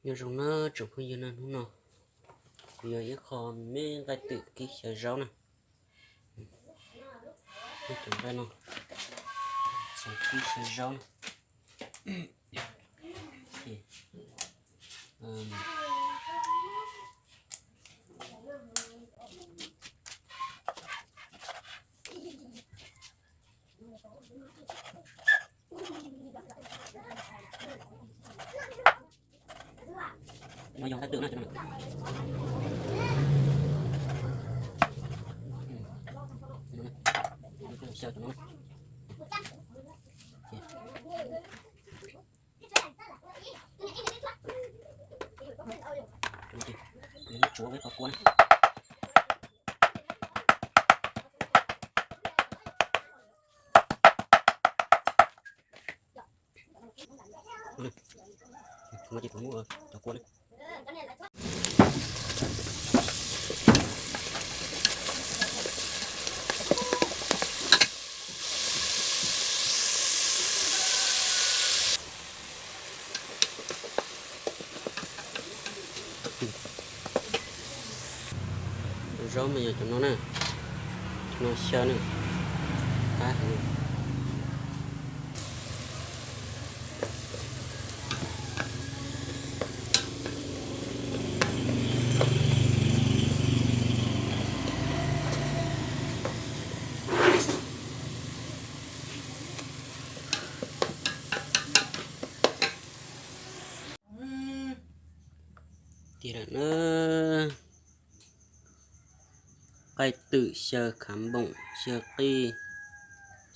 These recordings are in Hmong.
Nyob zoo na tsoom phooj ywg na, hnub no kuv yog ib qho me nqaij twm kib xyaw zaub na. Tus nqaij no txhoov kib xyaw zaub na. No yog nqaij twm na. Xyaw cov no. Tsuav ib qho kua na. Ces kuv muab cov kua na. Zaub mas yog cov no na, cov no xyaw na, qab heev. Tiag lawm na, nqaij twm xyaw khav npoom, xyaw qij,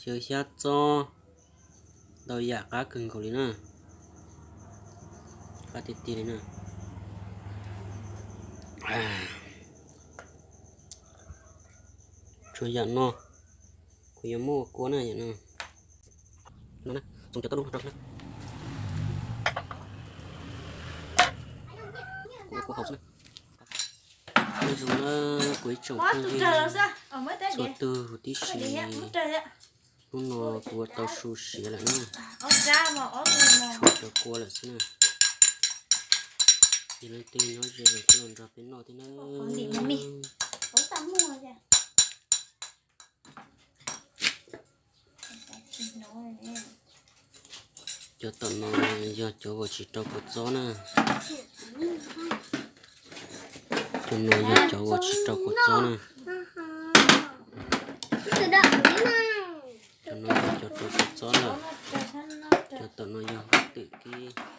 xyaw xyab txob, ntau yam qab kawg nkaus li na. Qab tiag tiag li na. Tsuas yam no, kuv yuav muab ua kua na yam no. No na, txhoov cov tauj lub rau na. Kuv ua kua haus xwb na. Nyob zoo na kuv ib tsoom phooj ywg txhua tus huv tib si, hnub no kuv ua tau su siav lawm na. Tshuav cov kua lawm xwb na. Yog leej twg nyob ze los kuj los nrog peb noj thiab na. Cov tom no yog cov uas tsis rau kua txob na. Cov no yog cov uas tsis rau kua txob na. Cov no yog cov rau kua txob na. Cov tom no yog nqaij twm kib.